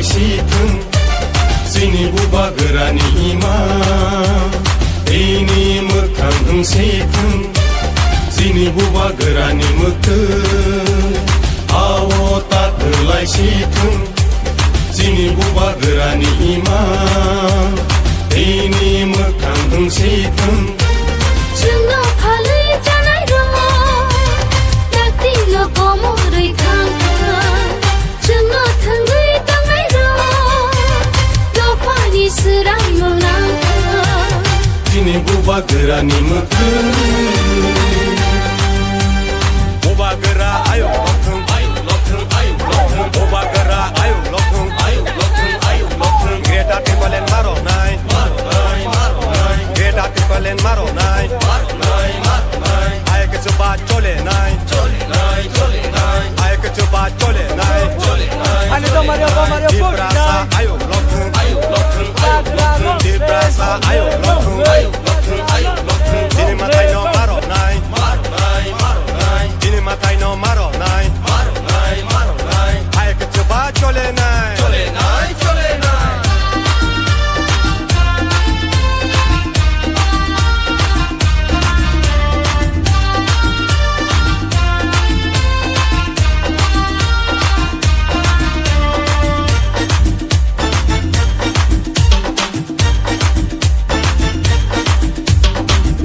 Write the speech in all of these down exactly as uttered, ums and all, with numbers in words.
Sithung, chini bubagrani ima, bini mwkhang wng sithung, chini bubagrani mwkhwng, ao ta kwlai sithung, chini bubagrani ima, bini mwkhang wng sithung. Chwngno phalwi chanai rok, dakti no komorwi thang thang. Chwngno thwngwi tongnai rok, dophani swraimung nang thang. Chini bubagrani mwkhwng. Bubagra ayuk lokthwng, ayuk lokthwng, ayuk lokthwng. Bubagra ayuk lokthwng, ayuk lokthwng, ayuk lokthwng. Greater Tipraland maroknai, maroknai, maroknai. Greater Tipraland maroknai, maroknai, maroknai. Hai khe chuba chole nai, chole nai, chole nai. Hai khe chuba chole nai, chole nai, chole nai. Ani to Mario, to Mario, Tiprasa ayuk lokthwng, ayuk lokthwng, ayuk lokthwng. Tiprasa ayuk lokthwng, ayuk lokthwng, ayuk lokthwng. Chini mwtai no maroknai, maroknai, maroknai. Chini mwtai no maroknai, maroknai, maroknai. Hai khe chuba chole nai, chole nai, chole nai.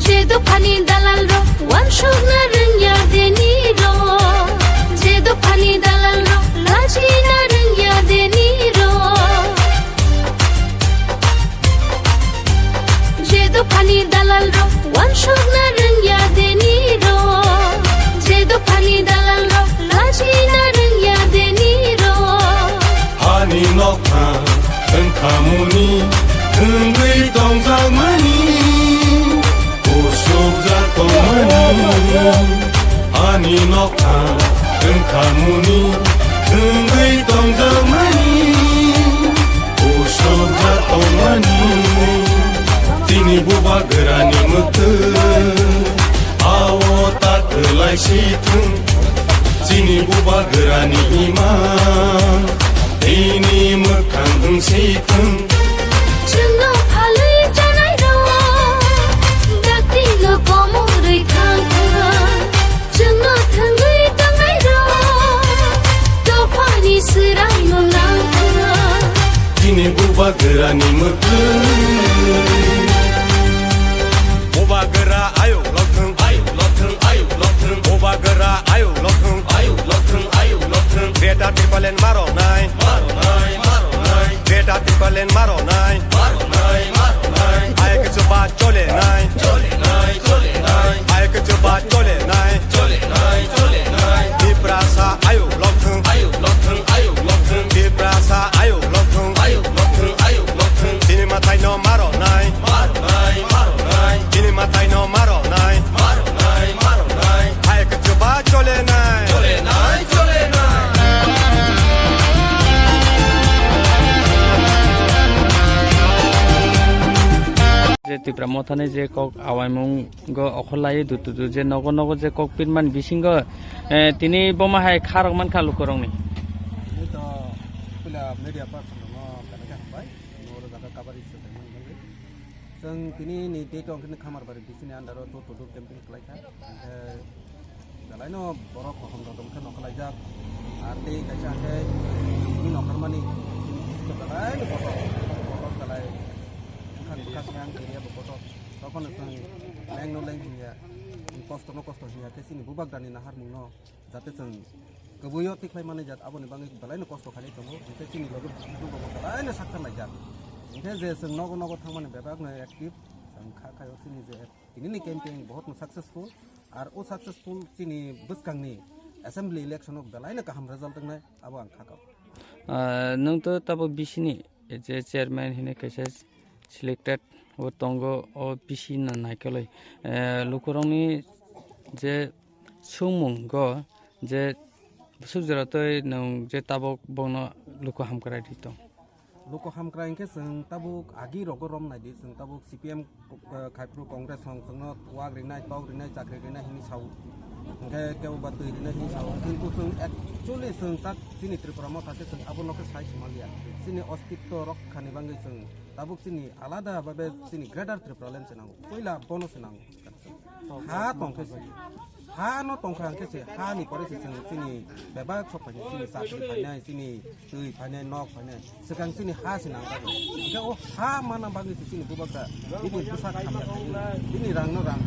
Je dophani dalal rok, wansukna rwngya deni rok. Je dophani dalal rok, lachina rwngya deni rok. Je dophani dalal rok, wansukna rwngya deni rok. Je dophani dalal rok, lachina rwngya deni rok. Hani nokha wngkhamuni, wngwi tongjakmani, kusukjak tongmani. Ani nokha wngkhamuni, wngwi tongjakmani, kusukjak tongmani. Chini bubagrani mwkhwng, ao ta kwlai sithwng. Chini bubagrani ima, bini mwkhwng wng sithwng. Chwngno phalwi chanai rok, dakti no komorwi thang thang. Chwngno thwngwi tongnai rok, dophani swraimung nang thang. Chini bubagrani mwkhwng. Bubagra ayuk lokthwng, ayuk lokthwng, ayuk lokthwng. Bubagra ayuk lokthwng, ayuk lokthwng, ayuk lokthwng. Greater Tipraland maroknai, maroknai, maroknai. Greater Tipraland maroknai, maroknai, maroknai. Hai khe chuba chole nai, chole nai, chole nai. Hai khe chuba chole nai, chole nai, chole nai. Tiprasa ayuk lokthwng, ayuk lokthwng, ayuk lokthwng. Tiprasa ayuk lokthwng, ayuk lokthwng, ayuk lokthwng. Chini mwtai no maroknai, maroknai, maroknai. Chini mwtai no maroknai, maroknai, maroknai. Hai khe chuba chole nai, chole nai, chole nai. Je Tipra Mothani je kok awaimung go okhorlai dutu du je nogo nogo je kok pirmani bisingo, eh, tini boma hai kharok mankha lukurokni. Ini to pila media person no kami kha bai, no jaga kabari se tengman kami. Chwng tini ni date ongkhe ni khamar bari bisini andaro door to door campaign khlai kha. Hingkhe belai no borok kaham rok dong khe nokha laijak. Ar tei kaisa khe tini nokharmani belai no kotor, kotor belai. Bwkhak bwkhak yang area bo kotor. Tokon chwng leng no leng hinya, kosto no kosto hinya khe chini bubagrani naharmung no jate chwng kwbwi o tikhlai mani jat aboni bagwi belai no kosto khailai tongo, hwnkhe chini loge bubagrani belai no sakthar laijak. Hwnkhe je chwng nogo nogo thangmani bebak no active, chwng kha khaio chini je tini ni campaign bohot no successful, ar o successful chini bwskang ni assembly election o belai no kaham result wngnai abo ang kha kao. Ah, nwng to tabuk bisini je chairman hinwi kaisa selected o tongo, o bisi na naikolwi, eh, lukurokni je sumung go je bwswk jora tei nwng je tabuk bokno luku hamkrai di tong. Luku hamkrai hwnkhe chwng tabuk agi rogo rom naidi, chwng tabuk C P M, eh, khaiphru Congress hong chwngno wak rinai, tok rinai, chakri rinai hinwi sao. Hingke kebo ba twi rinai hing sao. Kintu chwng actually chwng tak chini Tripura motha khe chwng abono khe sai sima liya. Chini ostitto rokkhani bagwi chwng tabuk chini alada babe chini Greater Tripura Land se nango. Puila bono se nango. Ha tongkhe se. Ha no tongkha hingke se. Ha ni pore se chwng chini bebak sok phainai, chini chakri phainai, chini twi phainai, nok phainai. Swkang chini ha se nang bagwi. Hingke o ha mana bagwi se chini bubagra bini bwsak hamya khaio. Bini rang no rang.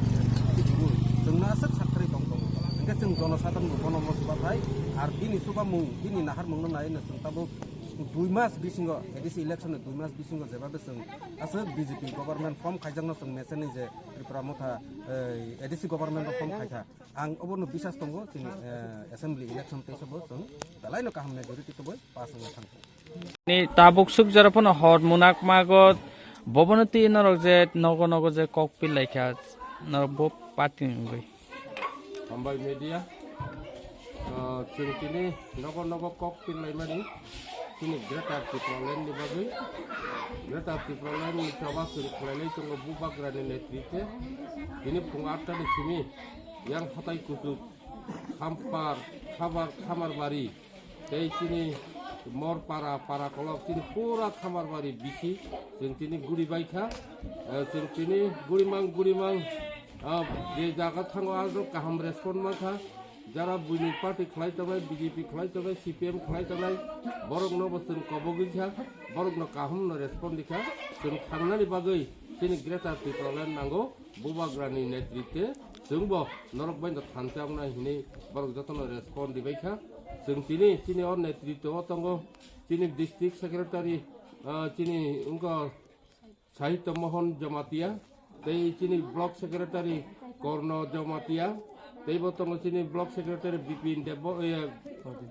Chwngno aswk sakthari tong tongo. Hingke chwng jono sadharno bo bono mo chubathai. Ar bini chubamung, bini naharmung no nai no chwng tabuk dui mas bisingo, A D C election ni dui mas bisingo jeba be chwng aswk B J P government form khaijakno chwng mesen ni je Tripura motha, eh, A D C government form khaikha. Ang obono bisas tongo chini, eh, assembly election tei sabo chwng belai no kaham majority tubui pass wngna thangkha. Ni tabuk suk jora phano hor munak mago bobono twi norok je nogo nogo je kok pil laikha norok bo party ni wngwi. Hambai media, ah, chwng tini nogo nogo kok pil laimani chini Greater Tipraland ni bagwi. Greater Tipraland ni choba chwng khlailai tongo bubagra ni netritwe. Tini phung atta ni simi yang hatai kuchuk Khampar, Khabar, Khamarbari, tei chini Morpara, Parakolok, chini pura Khamarbari bisi, chwng tini guri baikha. Eh, chwng tini gurimang, gurimang, ah, je jaga thango, aro kaham respond mankha. Jara buini party khlai tongnai, B J P khlai tongnai, C P M khlai tongnai, borokno bo chwng kobogwi kha, borokno kaham no respond rikha. Chwng thangnani bagwi chini Greater Tipraland nango. Bubagrani netritwe chwngbo norok bai no thansa wngnai hinwi borok jotono respond ribaikha. Chwng tini chini o netritwo o tongo chini district secretary, ah, chini wngkha Sahitya Mohan Jamatia, tei chini block secretary Korno Jamatia, tei bo tongo chini block secretary Bipin Debbo-, eh,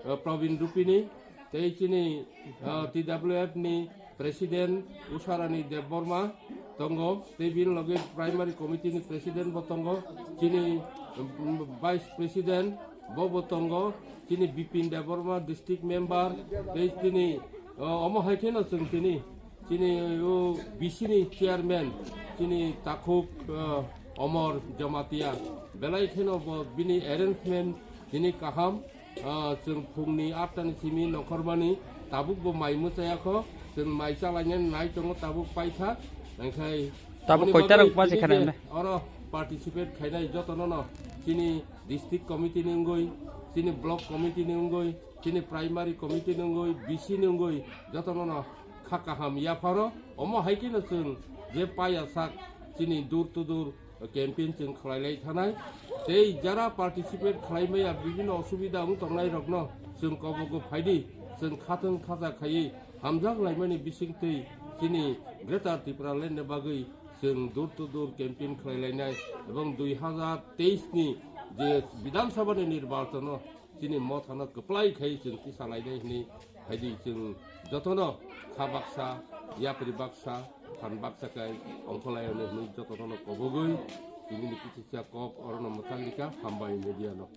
eh, Probin Rupini, tei chini, ah, T W F ni President Usharani Debbarma tongo, tei bini loge primary committee ni president bo tongo, chini, um, vice president bo bo tongo, chini Bipin Debbarma district member, tei chini, uh, omo hai kheno chwng tini, chini, uh, B C ni chairman, chini Takhuk, uh, Omor Jamatia, belai kheno bo bini arrangement tini kaham. Ah, chwng phungni atta ni simi nongkhormani tabuk bo mai mwchaya kho, chwng mai chalaina nai tongo tabuk paikha, hingkhai Tabuk aboni koita bagwi rok ma tini sikha je nai? Oro participate khainai jotono no chini district committee ni wngwi, chini block committee ni wngwi, chini primary committee ni wngwi, B C ni wngwi jotono no kha kaham yapharo. Omo hai kheno chwng je paya sak chini door to door campaign chwng khlailai thanai. Tei jara participate khlai maya bibhinno osubida wng tongnai rokno chwng kobogo phaidi, chwng khathwng khacha khaiwi hamjak laimani bisingtwi chini Greater Tipraland ni bagwi chwng door to door campaign khlailainai ebong dui hazar teis ni je Bidhan Sabha ni nirbachon o chini mothano kwplai khai chwng tisa lainai hwnwi phaidi chwng jotono kha baksa, yapri baksa, phan baksa khai ongkhorlaio hwnwi jotono kobogwi tini ni kisa kok orono mwchang rikha, hambai media no.